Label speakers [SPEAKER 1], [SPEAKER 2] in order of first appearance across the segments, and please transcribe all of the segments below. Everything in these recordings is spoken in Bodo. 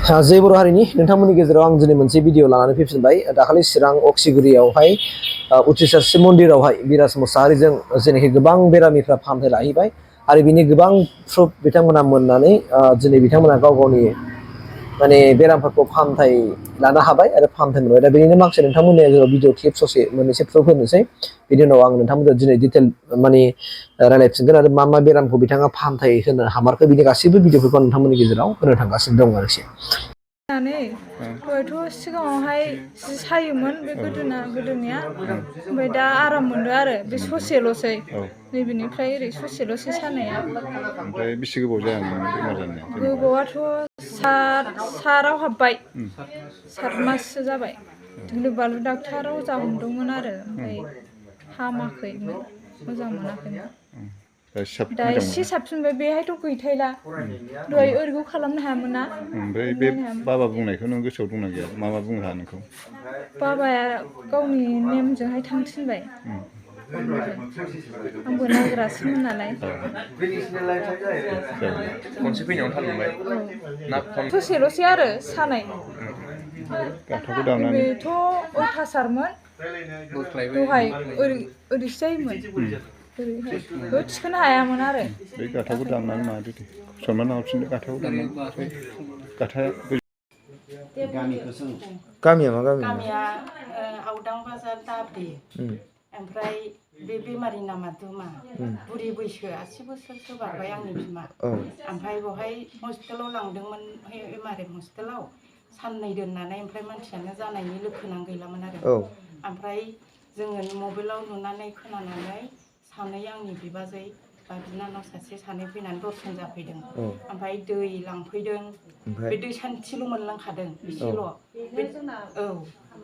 [SPEAKER 1] जय बर' हारिनि नोंथांमोननि गेजेराव आं दिनै मोनसे भिडिअ लानानै फैफिनबाय दाखालि चिरां अक्सिगुरियावहाय उट्रिसार शिव मन्दिरावहाय बिराज मुसाहारिजों जेनाखि गोबां बेरामिफ्रा फाहामथाय लाहैबाय आरो बिनि गोबां प्रुफ बिथांमोना मोननानै दिनै बिथांमोना गाव गावनि माने बेरामफोरखौ फाहामथाय लानो हाबाय आरो फाहामथाय मोनबाय दा बेनिनो माखासे नोंथांमोननि गेजेराव भिडिअ क्लिप ससे मोननैसो प्रुफ होनोसै बिनि उनाव आं नोंथांमोनजों दिनै डिटेल माने रायलायफिनगोन आरो मा बेरामखौ बिथाङा फाहामथाय होनो हामारखो बिनि गासैबो भिडिअफोरखौ नोंथांमोननि गेजेराव होनो थांगासिनो दं आरोखि
[SPEAKER 2] हयथ' सिगाङावहाय जि सायोमोन बे गोदोनिया ओमफ्राय दा आराम मोनदों आरो बे ससेल'सै नैबेनिफ्राय ओरै ससेल'सै सानाया
[SPEAKER 3] ओमफ्राय बेसे गोबाव जायामोन बेमार जानाया
[SPEAKER 2] गोबावाथ' साराव हाबबाय 7 माससो जाबाय गिलु बालु डाक्टाराव जाहैदोंमोन आरो ओमफ्राय हामाखैमोन मोजां मोनाखैमोन दा एसे साबसिनबाय बेहायथ' गैथायला दहाय ओरैखौ खालामनो हायामोन ना
[SPEAKER 3] ओमफ्राय बे बाबा बुंनायखौ नों गोसोआव दंना गैया मा बुंहा नोंखौ
[SPEAKER 2] बाबाया गावनि नेमजोंहाय थांथिनबाय आंबो नायग्रासोमोन नालाय
[SPEAKER 4] खनसे फैनायावनो थालांबाय
[SPEAKER 2] ससेल'सै आरो सानाय बेथ' अयथासारमोन दहाय ओरैसो जायोमोन ओरैहाय थिखोनो हायामोन आरो
[SPEAKER 3] बे गाथाखौ दामनानै मादो दे सनमान हरफिनदो गाथाखौ दामनानै गाथाया
[SPEAKER 1] गामिया मा
[SPEAKER 5] गामिया आवदां बाजार दाब्रि ओमफ्राय बे बेमारि नामा दुमा बुरि बैसो 80 बोसोरसो बारबाय आंनि बिमा ओमफ्राय बेवहाय हस्पिटालाव लांदोंमोन एमआरएम हस्पिटालाव साननै दोननानै ओमफ्राय मानसियानो जानायनि लोखोनां गैलामोन आरो ओमफ्राय जोङो मबाइलाव नुनानै खोनानानै सानै आंनि बिबाजै बा बिनानाव सासे सानै फैनानै दर्शन जाफैदों ओमफ्राय दै लांफैदों बे दै सान्थिल' मोनलांखादों एसेल'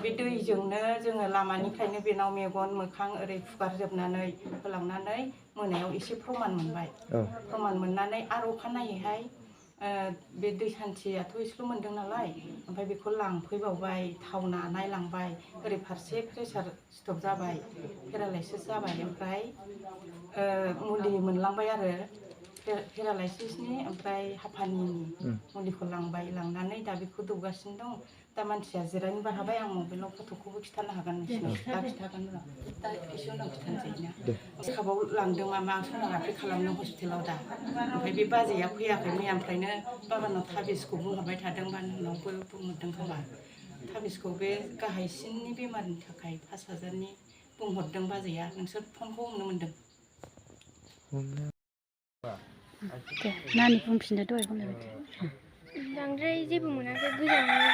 [SPEAKER 5] बे दैजोंनो जोङो लामानिफ्रायनो बेनाव मेगन मोखां ओरै फुगारजोबनानै होलांनानै मोनायाव एसे प्रमान मोनबाय प्रमान मोननानै आरो अखानायैहाय बे दै सान्थियाथ' एसेल' मोनदों नालाय ओमफ्राय बेखौ लांफैबावबाय थाव नायलांबाय ओरै फारसे प्रेसार स्ट्रक जाबाय पेरालाइसिस जाबाय ओमफ्राय मुलि मोनलांबाय आरो पेरालाइसिसनि ओमफ्राय हापानिनि मुलिखौ लांनानै दा बेखौ दौगासिनो दं दा मानसिया जिरायनोबो हाबाय आं मबाइलाव फट'खौबो खिन्थानो हागोन नोंसिनाव दा खिन्थागोन र' दा एसे उनाव खिन्थानोसै ना सेकापआव लांदों मा सन'ग्राफि खालामनो हस्पिटालाव दा ओमफ्राय बे बाजैया फैयाखै मैयानिफ्रायनो बाबानाव थाबिसखौ बुंहरबाय थादों बा नोंनावबो बुंहरदों खोमा थाबिसखौ बे गाहायसिननि बेमारनि थाखाय 5,000नि बुंहरदों बाजैया नोंसोर फनखौ हमनो मोन्दों
[SPEAKER 6] दे नानि बुंफिनदो दहाय बुंनाय बायदि
[SPEAKER 7] बांद्राय जेबो मोनाखै गोजांनाया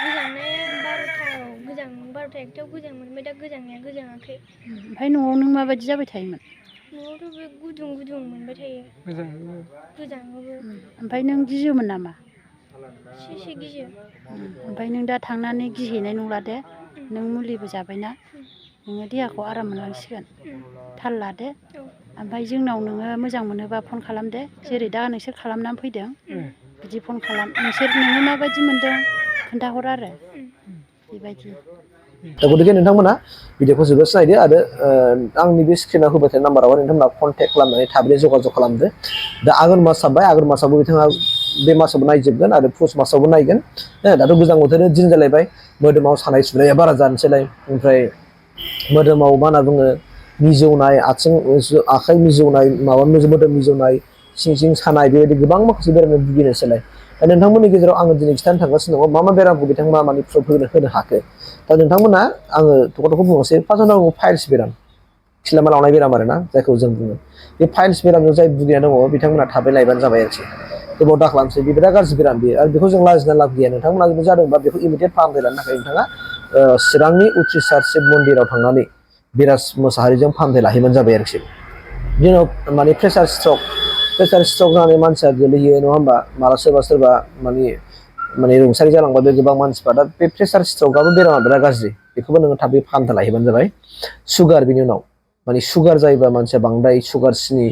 [SPEAKER 7] 12 एकथायाव गोजां मोनबाय दा गोजांनाया गोजाङाखै
[SPEAKER 6] ओमफ्राय न'आव नों माबायदि जाबाय थायोमोन
[SPEAKER 7] न'आवथ' बे गुदुं मोनबाय थायो गोजाङोबो
[SPEAKER 6] ओमफ्राय नों गियोमोन नामा
[SPEAKER 7] एसे गियो
[SPEAKER 6] ओमफ्राय नों दा थांनानै गिहैनाय नंला दे नों मुलिबो जाबायना नोङो देहाखौ आराम मोनलांसिगोन थाल लादो ओमफ्राय जोंनाव नोङो मोजां मोनोबा फन खालाम दे जेरै दा नोंसोर खालामनानै फैदों बिदि फन खालाम नोङो माबायदि मोनदों खोन्थाहर आरो बेबायदि
[SPEAKER 1] दा गतिके नोंथांमोना भिडिअखौ जोबोद नायदो आरो आंनि बे स्क्रिनाव होबाय थानाय नाम्बाराव नोंथांमोना कन्टेक्ट खालामनानै थाबैनो जगाजग खालामदो दा आघोन मास हाबबाय आघोन मासावबो बिथाङा बे मासावबो नायजोबगोन आरो पुस मासावबो नायगोन दाथ' गोजां बोथोरनि दिन जालायबाय मोदोमाव सानाय सुनाया बारा जानोसैलाय ओमफ्राय मोदोमाव मा होनना बुङो मिजौनाय आखाइ मिजौनाय मोदोम मिजौनाय सिं सानाय बेबायदि गोबां माखासे बेरामजों भुगिनोसैलाय दा नोंथांमोननि गेजेराव आङो दिनै खिन्थानो थांगासिनो दङ मा बेरामखौ बिथांमोना माने प्रुफ होनो हाखो दा नोंथांमोना आङो थख' बुंनोसै फार्स्टआव दङ फाइल्स बेराम खिलामा लावनाय बेराम आरोना जायखौ जों बुङो बे फाइल्स बेरामजों जाय भुगिना दङ बिथांमोना थाबै लायबानो जाबाय आरोखि गोबाव दा खालामसै बे बिराद गाज्रि बेराम बेयो आरो बेखौ जों लाजिना लाब गैया नोंथांमोना जुदि जादोंबा बेखौ इमिडियेट फाहामथाय लानो थाखाय नोंथाङा चिरांनि उट्रिसार शिब मन्दिराव थांनानै बिराज मुसाहारिजों फाहामथाय लाहैबानो जाबाय आरोखि बिनि उनाव माने प्रेसार स्ट्रक जानानै मानसिया गोलैयो नङा होमबा माला सोरबा माने रुंसारि जालांबाय बे गोबां मानसिफ्रा दा बे प्रेसार स्ट्रकआबो बेरामा बिराद गाज्रि बेखौबो नोङो थाबै फाहामथाय लाहैबानो जाबाय सुगार बिनि उनाव माने सुगार जायोबा मानसिया बांद्राय सुगार सिनि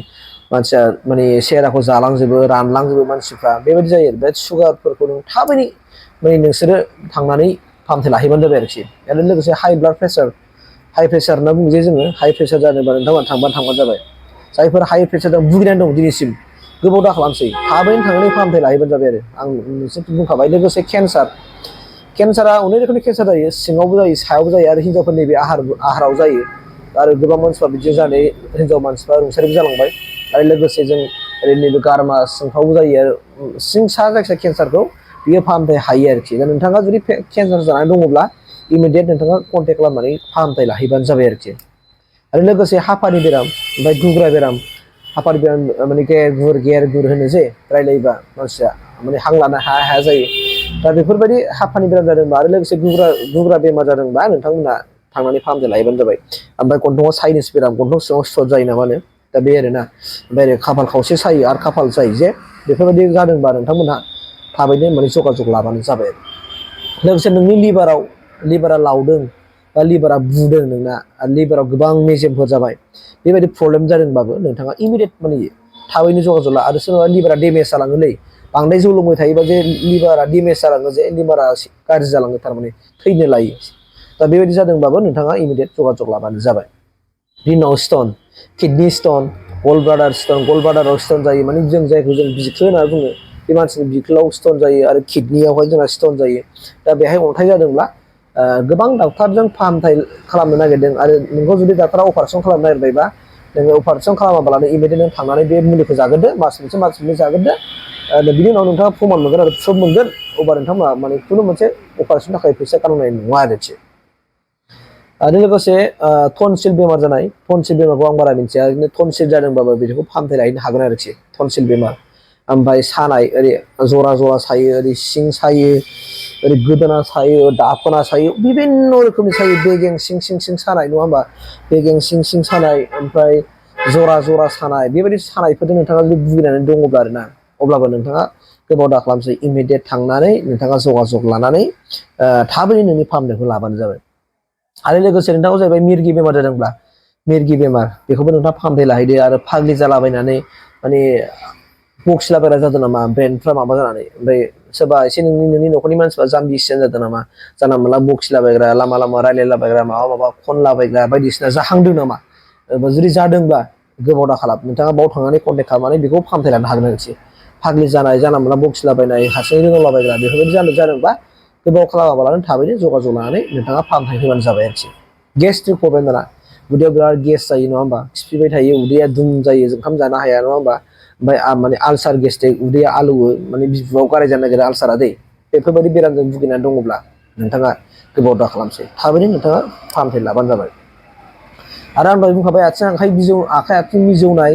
[SPEAKER 1] मानसिया माने सेहेराखौ जालांजोबो रानलांजोबो मानसिफ्रा बेबायदि जायो बे सुगारफोरखौ नों थाबैनो माने नोंसोरो थांनानै फाहामथाय लाहैबानो जाबाय आरोखि आरो लोगोसे हाइ प्रेसार होनना बुङो जे जोङो हाइ प्रेसार जानोबा नोंथांमोना थांबानो जाबाय जायफोर हाइ प्रेसारजों भुगिनानै दं दिनैसिम गोबाव दा खालामसै थाबैनो थांनानै फाहामथाय लाहैबानो जाबाय आरो आं नोंसोर बुंखाबाय लोगोसे केन्सारा अनेक रोखोमनि केन्सार जायो सिङावबो जायो सायावबो जायो आरो हिन्जावफोरनि बे आहाराव जायो आरो गोबां मानसिफ्रा बिदिनो जानानै हिन्जाव मानसिफ्रा रुंसारिबो जालांबाय आरो लोगोसे जों ओरै नैबे गारमा सिंफ्रावबो जायो आरो सिं सा जायखिया केन्सारखौ बियो फाहामथाय हायो आरोखि दा नोंथाङा जुदि केन्सार जानानै दङब्ला इमिडियेट नोंथाङा कन्टेक्ट खालामनानै फाहामथाय लाहैबानो जाबाय आरोखि आरो लोगोसे हापानि बेराम ओमफ्राय गुग्रा बेराम हापानि बेराम माने गेर गुर होनो जे रायलायोबा मानसिया माने हां लानो हाया हाया जायो दा बेफोरबायदि हापानि बेराम जादोंबा आरो लोगोसे गुग्रा बेमार जादोंबा नोंथांमोना थांनानै फाहामथाय लाहैबानो जाबाय ओमफ्राय गन्थंआव साइनिस बेराम गन्थं सिङाव सिथर जायो ना मानो दा बे आरोना ओमफ्राय ओरै खाफाल खावसे सायो आरो खाफाल जायो जे बेफोरबायदि जादोंबा नोंथांमोनहा थाबैनो माने जगाजग लाबानो जाबाय लोगोसे नोंनि लिभारा लावदों बा लिभारा बुदों नोंना आरो लिभाराव गोबां मेजेमफोर जाबाय बेबायदि प्रब्लेम जादोंबाबो नोंथाङा इमिडियेट माने थाबैनो जगाजग ला आरो सोरबा लिभारा डेमेज जालाङोलै बांद्राय जौ लोंबाय थायोबा जे लिभारा डेमेज जालाङो जे लिभारा गाज्रि जालाङो थारमाने थैनो लायो दा बेबायदि जादोंबाबो नोंथाङा इमिडियेट जगाजग लाबानो जाबाय बिनि उनाव स्टन किडनि स्टन गल ब्लाडाराव स्टन जायो माने जों जायखौ जों बिख्लो होनना बुङो बे मानसिनि बिख्लोआव स्टन जायो आरो किडनियावहाय जोंहा स्टन जायो दा बेहाय अन्थाइ जादोंब्ला गोबां डाक्टारजों फाहामथाय खालामनो नागिरदों आरो नोंखौ जुदि डाक्टारा अपारेसन खालामनो नागिरबायबा नोङो अपारेसन खालामाब्लानो इमिडियेट नों थांनानै बे मुलिखौ जाग्रोदो मास मोनसे जाग्रोदो बिनि उनाव नोंथाङा प्रमान मोनगोन आरो प्रुफ मोनगोन अब्ला नोंथांमोना माने खुनु मोनसे अपारेसननि थाखाय फैसा गारनांनाय नङा आरो लोगोसे टनसिल बेमार जानाय टनसिल बेमारखौ आं बारा मिथिया ओरैनो टनसिल जादोंबाबो बेखौ फाहामथाय लाहैनो हागोन आरोखि टनसिल बेमार ओमफ्राय सानाय ओरै जरा सायो ओरै सिं सायो ओरै गोदोना सायो दाफोना सायो बिभिन्न रोखोमनि सायो बेगें सिं सानाय नङा होमबा बेगें सिं सानाय ओमफ्राय जरा सानाय बेबायदि सानायफोरजों नोंथाङा जुदि भुगिनानै दङब्ला आरोना अब्लाबो नोंथाङा गोबाव दा खालामसै इमिडियेट थांनानै नोंथाङा जगाजग लानानै थाबैनो नोंनि फाहामथायखौ लाबानो जाबाय आरो लोगोसे नोंथांखौ जाहैबाय मिरगि बेमार जादोंब्ला मिरगि बेमार बेखौबो नोंथाङा फाहामथाय लाहैदो आरो फाग्लि जालाबायनानै माने बखिलाबायना जादों नामा ब्रेनफ्रा माबा जानानै ओमफ्राय सोरबा एसे नोंनि न'खरनि मानसिफ्रा जाम्बि एक्सिडेन्ट जादों नामा जानला मोनला बखिलाबायग्रा लामा रायलायलाबायग्रा माबा खनलाबायग्रा बायदिसिना जाहांदों नामा जुदि जादोंब्ला गोबाव दा खालाम नोंथाङा बाव थांनानै कन्टेक्ट खालामनानै बेखौ फाहामथाय लानो हागोन आरोखि फाग्लि जानाय जानला मोनला बखिलाबायनाय हारसिङै रोगालाबायग्रा बेफोरबायदि जादोंबा गोबाव खालामाबालानो थाबैनो जगाजग लानानै नोंथाङा फाहामथाय होबानो जाबाय आरोखि गेस्ट्रिक प्रब्लेम दाना उदैयाव बिराद गेस जायो नङा होमबा खिफिबाय थायो उदैया दुम जायो ओंखाम जानो हाया नङा होमबा ओमफ्राय माने आलसार गेस्ट्रिक उदैया आलौवो माने बिबुआव गाराय जानो नागिरो आलसारा दै बेफोरबायदि बेरामजों भुगिनानै दङब्ला नोंथाङा गोबाव दा खालामसै थाबैनो नोंथाङा फाहामथाय लाबानो जाबाय आरो आं दहाय बुंखाबाय आखाइ आथिं मिजौनाय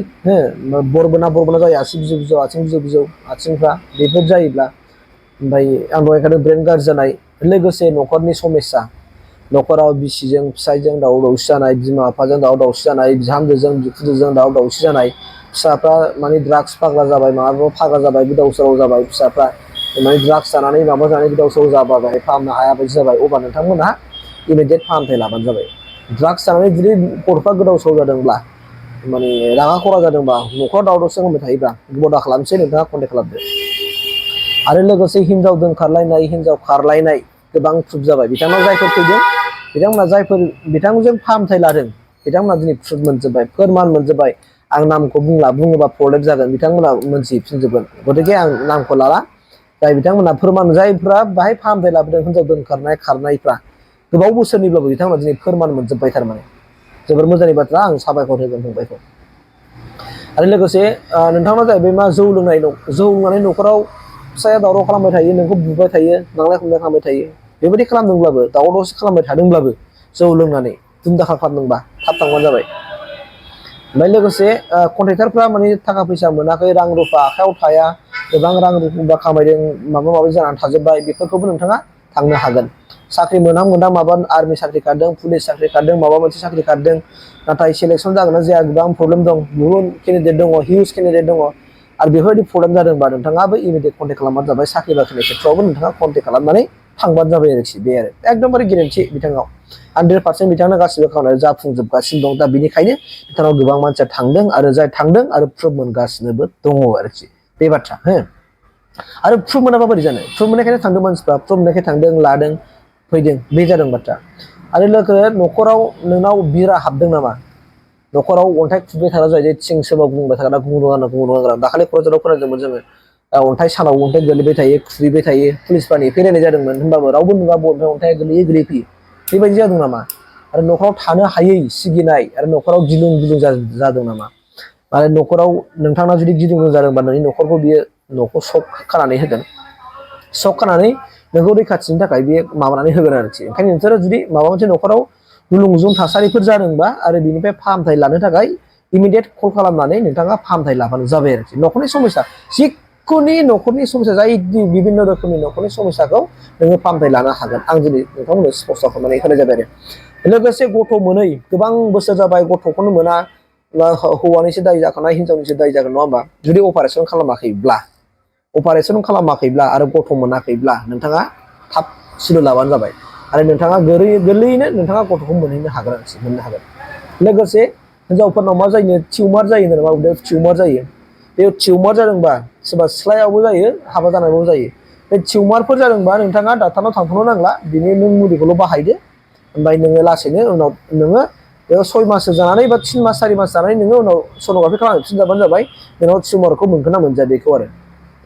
[SPEAKER 1] बरबोना जायो आथिं बिजौ आथिंफ्रा बेफोर जायोब्ला ओमफ्राय आं दहाय होनखादों ब्रेन गाज्रि जानाय लोगोसे न'खरनि समस्या न'खराव बिसिजों फिसायजों दावराव दावसि जानाय बिमा बिफाजों दावराव दावसि जानाय बिहामजोजों बिखुनजोजों दावराव दावसि जानाय फिसाफ्रा माने ड्राग्स फाग्ला जाबाय माबा फाग्ला जाबाय गोदाव सोराव जाबाय फिसाफ्रा माने ड्राग्स जानानै माबा जानानै गोदाव सोराव जाबाय फाहामनो हाया बायदि जाबाय अब्ला नोंथांमोनहा इमिडियेट फाहामथाय लाबानो जाबाय ड्राग्स जानानै जुदि गथ'फ्रा गोदाव सोराव जादोंब्ला माने रागा खरा जादोंबा न'खराव दावराव दावसि खालामबाय थायोब्ला गोबाव दा खालामसै नोंथाङा कन्टेक्ट खालामदो आरो लोगोसे हिनजाव दोनखारलायनाय हिनजाव खारलायनाय गोबां प्रुफ जाबाय बिथांनाव जायफोर फैदों बिथांमोना जायफोर बिथांजों फाहामथाय लादों बिथांमोना दिनै प्रुफ मोनजोब्बाय फोरमान मोनजोब्बाय आं नामखौ बुङोबा प्रब्लेम जागोन बिथांमोना मोनथिफिनजोबगोन गतिके आं नामखौ लाला जाय बिथांमोना फोरमान जायफ्रा बाहाय फाहामथाय लाबोदों हिनजाव दोनखारनाय खारनायफ्रा गोबाव बोसोरनिब्लाबो बिथांमोना दिनै फोरमान मोनजोब्बाय थारमाने जोबोर मोजांनि बाथ्रा आं साबायखर होगोन फंबायखौ आरो लोगोसे नोंथांनाव जाहैबाय मा जौ लोंनानै न'खराव फिसाया दावराव खालामबाय थायो नोंखौ बुबाय थायो नांलाय खमलाय खालामबाय थायो बेबायदि खालामदोंब्लाबो दावराव दावसि खालामबाय थादोंब्लाबो जौ लोंनानै दुमदाखा खालामदोंबा थाब थांबानो जाबाय ओमफ्राय लोगोसे कन्ट्रेक्टारफ्रा माने थाखा फैसा मोनाखै रां रुफा आखायाव थाया गोबां रां रुफा खामायदों माबा माबि जानानै थाजोब्बाय बेफोरखौबो नोंथाङा थांनो हागोन साख्रि मोनहां माबा आर्मि साख्रि खारदों पुलिस साख्रि खारदों माबा मोनसे साख्रि खारदों नाथाय सेलेक्सन जागोन ना जाया गोबां प्रब्लेम दं गुबुन केन्डिडेट दङ हिउज केन्डिडेट दङ आरो बेफोरबायदि प्रब्लेम जादोंबा नोंथाङाबो इमिडियेट कन्टेक्ट खालामबानो जाबाय साख्रि बाख्रिनि खेथ्रआवबो नोंथाङा कन्टेक्ट खालामनानै थांबानो जाबाय आरोखि बे आरो एकदमबारे गेरेन्थि बिथाङाव 100% बिथांनो गासिबो खामानिया जाफुंजोबगासिनो दं दा बेनिखायनो बिथांनाव गोबां मानसिया थांदों आरो जाय थांदों आरो प्रुफ मोनगासिनोबो दङ आरोखि बे बाथ्रा आरो प्रुफ मोनाबा बोरै जानो प्रुफ मोननायखायनो थांदों मानसिफ्रा प्रुफ मोननायखाय थांदों लादों फैदों बे जादों बाथ्रा आरो लोगो न'खराव नोंनाव बिरा हाबदों नामा न'खराव अन्थाइ खुबैबाय थाग्रा जायो थिं सोरबा गुंबाय थाग्रा गुंग्रा दाखालि क'क्राझाराव खोनादोंमोन जोङो अन्थाइ सानाव अन्थाइ गोलैबाय थायो खुबैबाय थायो पुलिसफ्रा नेफैलायनाय जादोंमोन होनबाबो रावबो नुवा बबेनिफ्राय अन्थाइआ गोलैयै फैयो बेबायदि जादों नामा आरो न'खराव थानो हायै सिगिनाय आरो न'खराव गिलुं गिलुं जादों नामा आरो न'खराव नोंथांना जुदि गिलुं गिलुं जादोंबा नोंनि न'खरखौ बियो न'खौ सक खानानै होगोन सक खानानै नोंखौ रैखाथिनि थाखाय बे माबानानै होगोन आरोखि ओंखायनो नोंसोरो जुदि माबा मोनसे न'खराव गुलुं गुजुं थासारिफोर जादोंबा आरो बिनिफ्राय फाहामथाय लानो थाखाय इमिडियेट कल खालामनानै नोंथाङा फाहामथाय लाबानो जाबाय आरोखि न'खरनि समस्या जिखुनु न'खरनि समस्या जाय बिभिन्न रोखोमनि न'खरनि समस्याखौ नोङो फाहामथाय लानो हागोन आं दिनै नोंथांमोननो स्पष्ट खालामनानै होनाय जाबाय आरो लोगोसे गथ' मोनै गोबां बोसोर जाबाय गथ'खौनो मोना हौवानिसो दाय जाखानाय हिनजावनिसो दाय जागोन नङा होमबा जुदि अपारेसन खालामाखैब्ला आरो गथ' मोनाखैब्ला नोंथाङा थाब सिलु लाबानो जाबाय आरो नोंथाङा गोरलैयैनो नोंथाङा गथ'खौ मोननो हागोन लोगोसे हिनजावफोरनाव मा जायो टिउमार जायो जेनेबा उदैयाव टिउमार जायो बे टिउमार जादोंबा सोरबा सिख्लायावबो जायो हाबा जानायावबो जायो बे टिउमारफोर जादोंबा नोंथाङा डाक्टारनाव थांथ'नो नांला बिनि नों मुलिखौल' बाहायदो ओमफ्राय नोङो लासैनो उनाव नोङो 6 माससो जानानै बा 3 मास 4 मास जानानै नोङो उनाव सन'ग्राफि खालामफिनजाबानो जाबाय नोंनाव टिउमारखौ मोनगोन ना मोनजाया बेखौ आरो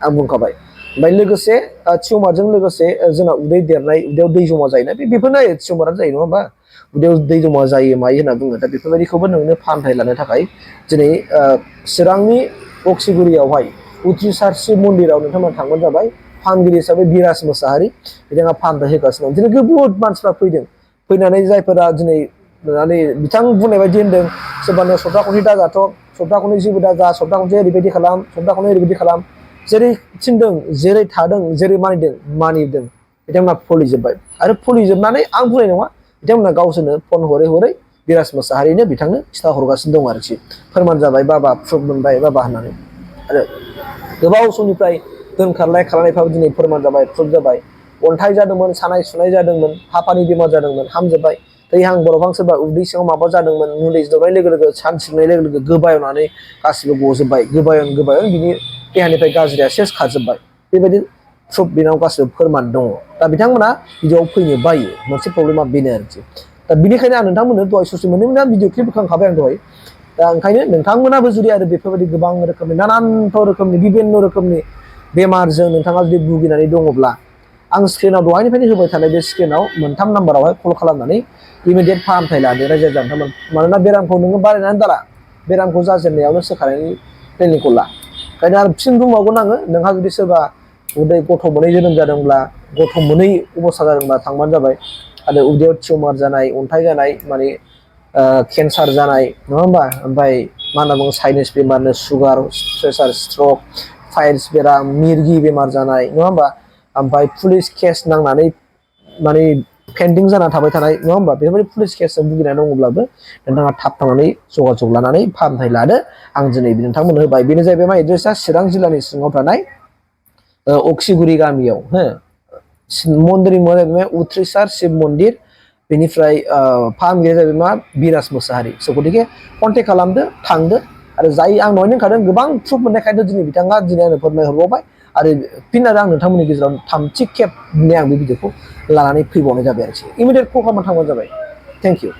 [SPEAKER 1] आं बुंखाबाय ओमफ्राय लोगोसे टिउमारजों लोगोसे जोंना उदै देरनाय उदैयाव दै जमा जायोना बेफोरनो टिउमारानो जायो नङा होमबा उदैयाव दै जमा जायो मायो होनना बुङो दा बेफोरबायदिखौबो नोंनो फाहामथाय लानो थाखाय दिनै चिरांनि अक्सिगुरियावहाय उथ्रिसार शिब मन्दिराव नोंथांमोना थांबानो जाबाय फाहामगिरि हिसाबै बिराज मुसाहारि बिथाङा फाहामथाय होगासिनो दं दिनै बहुद मानसिफ्रा फैनानै जायफोरा दिनै बिथां बुंनाय बायदि होनदों सोरबानो सप्ता खनसे दाजाथ' सप्ता खननै जेबो दाजा सप्ता खनसे ओरैबायदि खालाम सप्ता खननै ओरैबायदि खालाम जेरै थिनदों जेरै थादों जेरै मानिदों बिथांमोना फलिजोब्बाय आरो फलिजोबनानै आं बुंनाय नङा बिथांमोना गावसोरनो फन हरै बिराज मुसाहारिनो बिथांनो खिथा हरगासिनो दं आरोखि फोरमान जाबाय बाबा प्रुफ मोनबाय बाबा होननानै आरो गोबाव समनिफ्राय दोनखारलाय खालामनायफ्राबो दिनै फोरमान जाबाय प्रुफ जाबाय अन्थाइ जादोंमोन सानाय सुनाय जादोंमोन हापानि बेमार जादोंमोन हामजोब्बाय दैहां बरफहां सोरबा उदै सिङाव माबा जादोंमोन मुलि दौनाय लोगो लोगो सानस्रिनाय लोगो लोगो गोबायनानै गासिबो गजोब्बाय गोबायन बिनि देहानिफ्राय गाज्रिया सेस खारजोब्बाय बेबायदि प्रुफ बेनाव गासिबो फोरमान दङ दा बिथांमोना भिडिअआव फैनो बायो मोनसे प्रब्लेमा बेनो आरोखि दा बिनिखायनो आं नोंथांमोननो दहाय ससे मोनदोंमोन भिडिअ क्लिप होखांखाबाय आं दहाय दा ओंखायनो नोंथांमोनाबो जुदि आरो बेफोरबायदि गोबां रोखोमनि नानानथ रोखोमनि बिभिन्न रोखोमनि बेमारजों नोंथाङा जुदि भुगिनानै दङब्ला आं स्क्रिनाव दहायनिफ्रायनो होबाय थानाय बे स्क्रिनाव 3 नाम्बारावहाय कल खालामनानै इमिडियेट फाहामथाय लानो रायजो जानो मानोना बेरामखौ नोङो बारायनानै दाला बेरामखौ जाजेननायावनो सोखानायनि ट्रेनिंखौ ला ओंखायनो आरो फिन बुंबावगोन आङो नोंहा जुदि सोरबा उदै गथ' मोनै जोनोम जादोंब्ला गथ' मोनै अबस्था जादोंब्ला थांबानो जाबाय आरो उदैयाव टिउमार जानाय अन्थाइ जानाय माने केन्सार जानाय नङा होमबा ओमफ्राय मा होनना बुङो साइनिस बेमारनो सुगार प्रेसार स्ट्रक फाइल्स बेराम मिरगि बेमार जानाय नङा होमबा ओमफ्राय पुलिस केस नांनानै माने पेन्डिं जाना थाबाय थानाय नङा होमबा बेफोरबायदि पुलिस केसजों भुगिनानै दङब्लाबो नोंथाङा थाब थांनानै जगाजग लानानै फाहामथाय लादो आं दिनै नोंथांमोननो होबाय बेनो जाहैबाय मा एड्रेसा चिरां जिल्लानि सिङाव थानाय अक्सिगुरि गामियाव मन्दिर उथ्रिसार शिब मन्दिर बेनिफ्राय फाहामगिरिया जाहैबाय मा बिराज मुसाहारि स' गतिके कन्टेक्ट खालामदो थांदो आरो जाय आं दहायनो होनखादों गोबां प्रुफ मोननायखायनो दिनै बिथाङा दिनै आंनो फोरमायहरबावबाय आरो फिन आरो आं नोंथांमोननि गेजेराव 3थि खेब दिनै आं बे भिडिअखौ लानानै फैबावनाय जाबाय आरोखि इमिडियेट कल खालामनानै थांबानो जाबाय थेंक इउ